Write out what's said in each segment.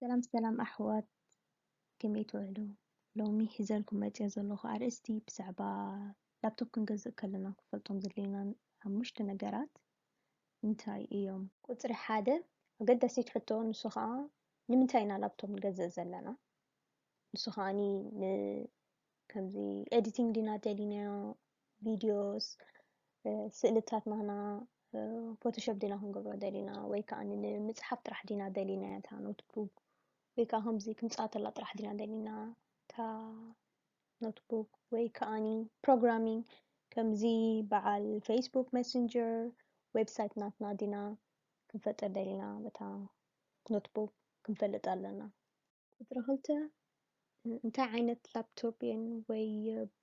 ሰላም ሰላም ኣሕዋት፣ ከመይ ትውዕሉ? ሎሚ ሒዘልኩም መፅየ ዘለኹ ኣርእስቲ ብዛዕባ ላፕቶፕ ክንገዝእ ከለና ክፈልጦም ዘድልዩና ሓሙሽተ ነገራት እንታይ እዮም? ቁፅሪ ሓደ፣ ኣገዳሲት ሕቶ፣ ንሱ ከዓ ንምንታይ ኢና ላፕቶፕ ንገዝእ ዘለና? ንሱ ከዓኒ ን- ከምዚ ኤዲቲንግ ዲና ደሊናዮ፣ ቪዲዮስ፣ ስእልታት ናህና ፎቶሾፕ ዲና ክንገብሮ ደሊና፣ ወይ ከዓ ንምፅሓፍ ጥራሕ ዲና ደሊናዮ እታ ኖትቡክ፣ ወይ ከዓ ከምዚ ክንፃተላ ጥራሕ ዲና ደሊና እታ ኖትቡክ፣ ወይ ከዓኒ ፕሮግራሚንግ ከምዚ በዓል ፌስቡክ ሜሰንጀር ዌብሳይት ናትና ዲና ክንፈጥር ደሊና በታ ኖትቡክ ክንፈልጥ ኣለና። ቁፅሪ ክልተ፣ እንታይ ዓይነት ላፕቶፕ እየን ወይ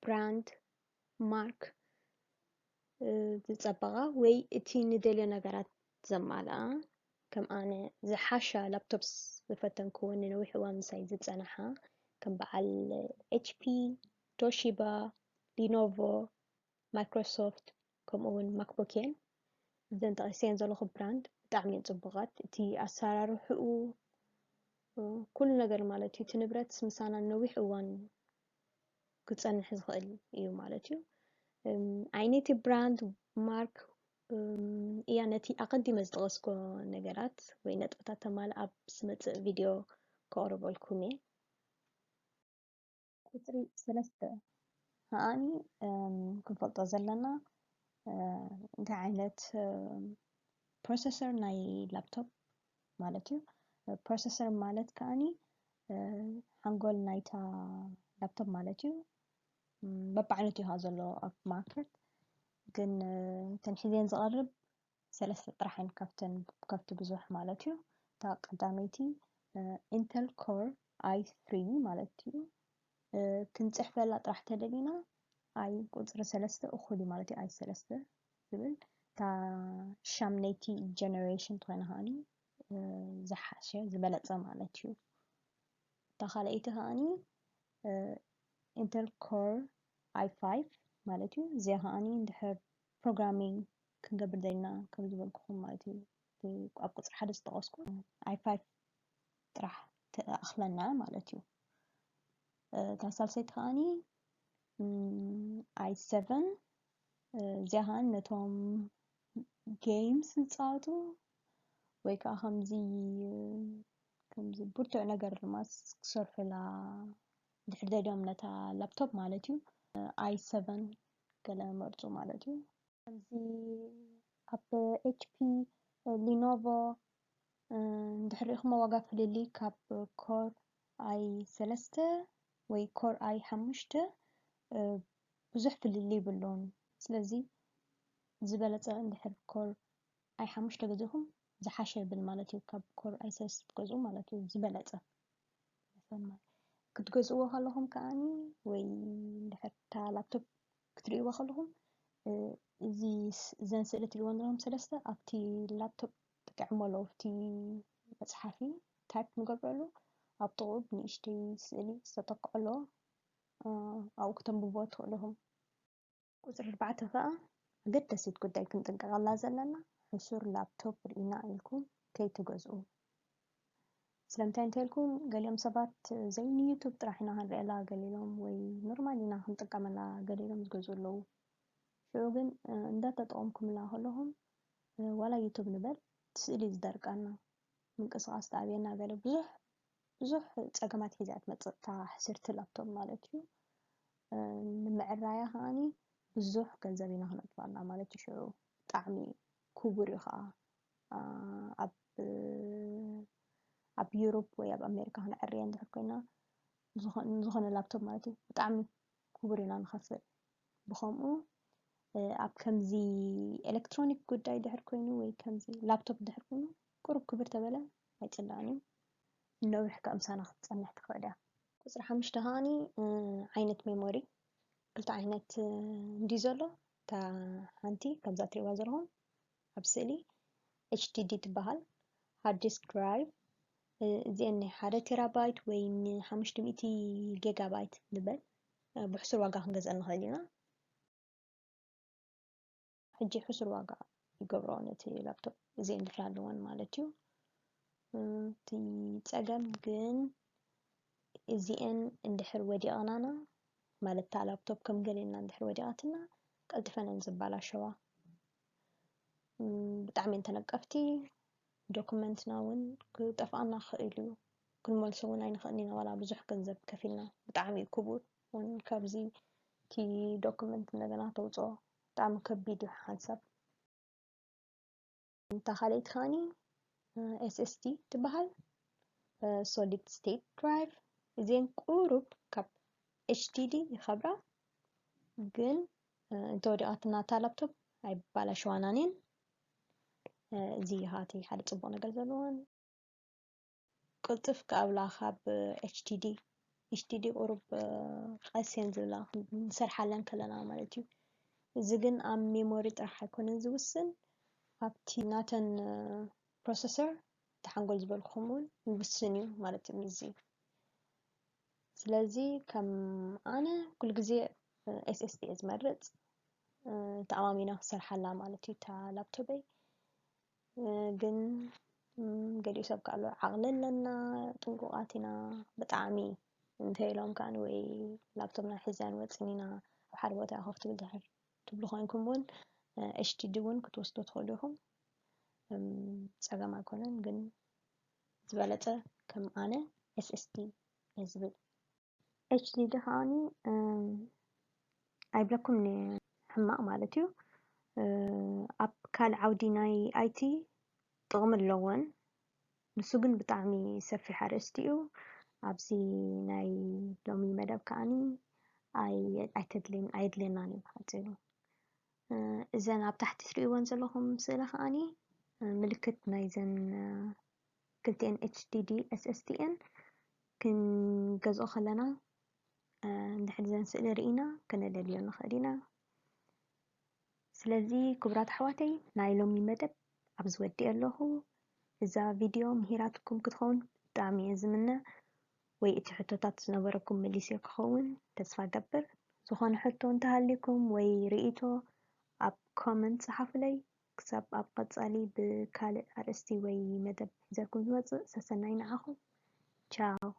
ብራንድ ማርክ ዝፀበቓ ወይ እቲ ንደልዮ ነገራት ዘማልኣ? ከም ኣነ ዝሓሻ ላፕቶፕስ ዝፈተንክዎ ንነዊሕ እዋን ምሳይ ዝፀናሓ ከም በዓል ኤች ፒ፣ ቶሺባ፣ ሊኖቮ፣ ማይክሮሶፍት ከምኡ እውን ማክቡክ እየን። እዘን ጠቒሰየን ዘለኹ ብራንድ ብጣዕሚ እየን ፅቡቓት። እቲ ኣሰራርሕኡ ኩሉ ነገር ማለት እዩ፣ እቲ ንብረት ምሳና ነዊሕ እዋን ክፀንሕ ዝኽእል እዩ ማለት እዩ። ዓይነይቲ ብራንድ ማርክ እያ ነቲ ኣቐዲመ ዝጠቐስኮ ነገራት ወይ ነጥብታት ተማልእ ኣብ ዝመፅእ ቪድዮ ከቕርበልኩም እየ። ቁፅሪ ሰለስተ ከዓኒ ክንፈልጦ ዘለና እንታይ ዓይነት ፕሮሰሰር ናይ ላፕቶፕ ማለት እዩ። ፕሮሰሰር ማለት ከዓኒ ሓንጎል ናይታ ላፕቶፕ ማለት እዩ። በብዓይነቱ እዩ ዘሎ ኣብ ማርኬት፣ ግን ተንሒዘን ዝቐርብ ሰለስተ ጥራሕ እየን ካብተን ከፍቲ ብዙሕ ማለት እዩ። እታ ቀዳመይቲ ኢንተል ኮር ኣይ ትሪ ማለት እዩ። ክንፅሕፈላ ጥራሕ ተደሊና ኣይ ቁፅሪ ሰለስተ እኹል እዩ ማለት እዩ። ኣይ ሰለስተ ዝብል እታ ሻምነይቲ ጀነሬሽን ትኾይና ከዓኒ ዝሓሸ ዝበለፀ ማለት እዩ። እታ ካልኣይቲ ከዓኒ ኢንተል ኮር ኣይ ፋይቭ ማለት እዩ። እዚኣ ከዓኒ እንድሕር ፕሮግራሚንግ ክንገብር ደሊና ከም ዝበልኩኹም ማለት እዩ። ኣብ ቁፅሪ ሓደ ዝጠቐስኩ ኣይ ፋይቭ ጥራሕ ትኣኽለና ማለት እዩ። እታ ሳልሰይቲ ከዓኒ ኣይ ሰቨን፣ እዚኣ ከዓኒ ነቶም ጌምስ ዝፃወቱ ወይ ከዓ ከምዚ ከምዚ ብርቱዕ ነገር ድማ ክሰርሑላ ድሕር ደልዮም ነታ ላፕቶፕ ማለት እዩ። ኣይ ሰቨን ገለ መርፁ ማለት እዩ። ከምዚ ኣብ ኤች ፒ፣ ሊኖቮ እንድሕር ሪኢኹሞ ዋጋ ፍልልይ ካብ ኮር ኣይ ሰለስተ ወይ ኮር ኣይ ሓሙሽተ ብዙሕ ፍልልይ ይብሉን። ስለዚ ዝበለፀ እንድሕር ኮር ኣይ ሓሙሽተ ገዚእኹም ዝሓሸ ይብል ማለት እዩ። ካብ ኮር ኣይ ሰለስተ ትገዝኡ ማለት እዩ ዝበለፀ። ክትገዝእዎ ከለኹም ከዓኒ ወይ እንድሕር እታ ላፕቶፕ ክትርእይዎ ከለኹም እዚ እዘን ስእሊ ትሪእወን ዘለኹም ሰለስተ ኣብቲ ላፕቶፕ ጥቅዕሞ ኣለዉ። ኣብቲ መፅሓፊ ታይፕ ንገብረሉ ኣብ ጥቕኡ ብንእሽተይ ስእሊ ዝተተክዖ ኣለዎ። ኣብኡ ክተንብብዎ ትኽእሉ ኢኹም። ቁፅሪ ኣርባዕተ ከዓ ኣገዳሲት ጉዳይ ክንጥንቀቐላ ዘለና፣ ሕሱር ላፕቶፕ ርኢና ኢልኩም ከይትገዝኡ። ስለምንታይ እንተኢልኩም፣ ገሊኦም ሰባት ዘይንዩቱብ ጥራሕ ኢና ክንርእየላ ገሊሎም ወይ ኖርማል ኢና ክንጥቀመላ ገሊሎም ዝገዝኡ ኣለዉ። ሽዑ ግን እንዳተጠቐምኩምላ ከለኹም ዋላ ዩቱብ ንበል ስእሊ ዝደርቀና፣ ምንቅስቓስ ተኣብየና ገለ ብዙሕ ብዙሕ ፀገማት ሒዛ እያ ትመፅእ እታ ሕስርቲ ላፕቶፕ ማለት እዩ። ንምዕራያ ከዓኒ ብዙሕ ገንዘብ ኢና ክነጥፋላ ማለት እዩ። ሽዑ ብጣዕሚ ክቡር እዩ ከዓ ኣብ ኣብ ዩሮፕ ወይ ኣብ ኣሜሪካ ክንዕርየ እንድሕር ኮይና ንዝኾነ ላፕቶፕ ማለት እዩ ብጣዕሚ ክቡር ኢና ንኸፍል። ብኸምኡ ኣብ ከምዚ ኤሌክትሮኒክ ጉዳይ ድሕር ኮይኑ ወይ ከምዚ ላፕቶፕ ድሕር ኮይኑ ቁሩብ ክብር ተበለ ኣይፅላእን እዩ። ነዊሕ ከዓ ምሳና ክትፀንሕ ትኽእል እያ። ቁፅሪ ሓሙሽተ ከዓኒ ዓይነት ሜሞሪ ክልተ ዓይነት እንዲ ዘሎ፣ እታ ሓንቲ ከምዛ ትሪእዋ ዘለኹም ኣብ ስእሊ ኤች ዲ ዲ ትበሃል። ሃርድ ዲስክ ድራይቭ እዚአን ናይ ሓደ ቴራባይት ወይ ንሓሙሽተ ሚእቲ ጌጋባይት ንበል ብሕሱር ዋጋ ክንገዝአን ንኽእል ኢና። ሕጂ ሕሱር ዋጋ ይገብሮ ነቲ ላፕቶፕ እዚአን ድሕሪ ኣለወን ማለት እዩ። እቲ ጸገም ግን እዚኤን እንድሕር ወዲቕናና፣ ማለት እታ ላፕቶፕ ከም ገሌና እንድሕር ወዲቓትና፣ ቀልጥፈን እየን ዝባላሸዋ። ብጣዕሚ እየን ተነቀፍቲ። ዶክመንትና እውን ክጠፍኣና ክኽእል እዩ። ክንመልሶ እውን ኣይንኽእልን ኢና፣ ዋላ ብዙሕ ገንዘብ ከፊልና። ብጣዕሚ እዩ ክቡር እውን። ካብዚ እቲ ዶክመንት እንደገና ተውፅኦ ብጣዕሚ ከቢድ እዩ ሓንሳብ። እታ ካልኣይቲ ከዓኒ ኤስኤስዲ ትበሃል፣ ሶሊድ ስቴት ድራይቭ። እዚአን ቁሩብ ካብ ኤችዲዲ ይኸብራ፣ ግን እንተወዲቓትና እታ ላፕቶፕ ኣይባላሸዋናን እየን። እዚ እዩ እቲ ሓደ ፅቡቕ ነገር ዘለወን። ቅልጥፍ ክኣብላ ካብ ኤችዲዲ። ኤችዲዲ ቁሩብ ቀስ እየን ዝብላ ክንሰርሓለን ከለና ማለት እዩ። እዚ ግን ኣብ ሜሞሪ ጥራሕ ኣይኮነን ዝውስን፣ ኣብቲ ናተን ፕሮሰሰር፣ እቲ ሓንጎል ዝበልኩም እውን ይውስን እዩ ማለት እዩ። እዚ ስለዚ ከም ኣነ ኩሉ ግዜ ኤስኤስዲ እየ ዝመርጽ። ተኣማሚና ክሰርሓላ ማለት እዩ እታ ላፕቶበይ። ግን ገሊኡ ሰብ ከኣሎ ዓቕሊ ኣለና፣ ጥንቁቓት ኢና፣ ብጣዕሚ እንተኢሎም ከኣ ወይ ላፕቶፕና ሒዝናን ወጺን ኢና ኣብ ሓደ ቦታ ኮፍ ትብል ድሕር ትብሉ ኮይንኩም እውን ኤችዲዲ እውን ክትወስዱ ትኽእሉ ኢኹም። ጸገም ኣይኮነን፣ ግን ዝበለጸ ከም ኣነ ኤስኤስዲ እየ ዝብል። ኤችዲዲ ከዓኒ ኣይብለኩም ሕማቕ ማለት እዩ። ኣብ ካልእ ዓውዲ ናይ ኣይቲ ጥቕሚ ኣለዎን፣ ንሱ ግን ብጣዕሚ ሰፊሕ ኣርእስቲ እዩ። ኣብዚ ናይ ሎሚ መደብ ከዓኒ ኣይተድልየናን እዩ ብሓፂሩ። እዘን ኣብ ታሕቲ ትርእይወን ዘለኹም ስእሊ ከዓኒ ምልክት ናይዘን ክልቲኤን ኤችዲዲ ኤስኤስዲ እየን። ክንገዝኦ ከለና እንድሕር ዘን ስእሊ ርኢና ከነደልዮ ንኽእል ኢና። ስለዚ ክቡራት ኣሕዋተይ ናይ ሎሚ መደብ ኣብዚ ወዲኤ ኣለኹ። እዛ ቪድዮ ምሂራትኩም ክትኸውን ብጣዕሚ እየ ዝምነ፣ ወይ እቲ ሕቶታት ዝነበረኩም መሊሰ ክኸውን ተስፋ ገብር። ዝኾነ ሕቶ እንተሃልዩኩም ወይ ርእይቶ ኣብ ኮመንት ጸሓፉለይ። ክሳብ ኣብ ቀጻሊ ብካልእ ኣርእስቲ ወይ መደብ ሒዘልኩም ዝመጽእ፣ ሰሰናዩ ንዓኹም። ቻው።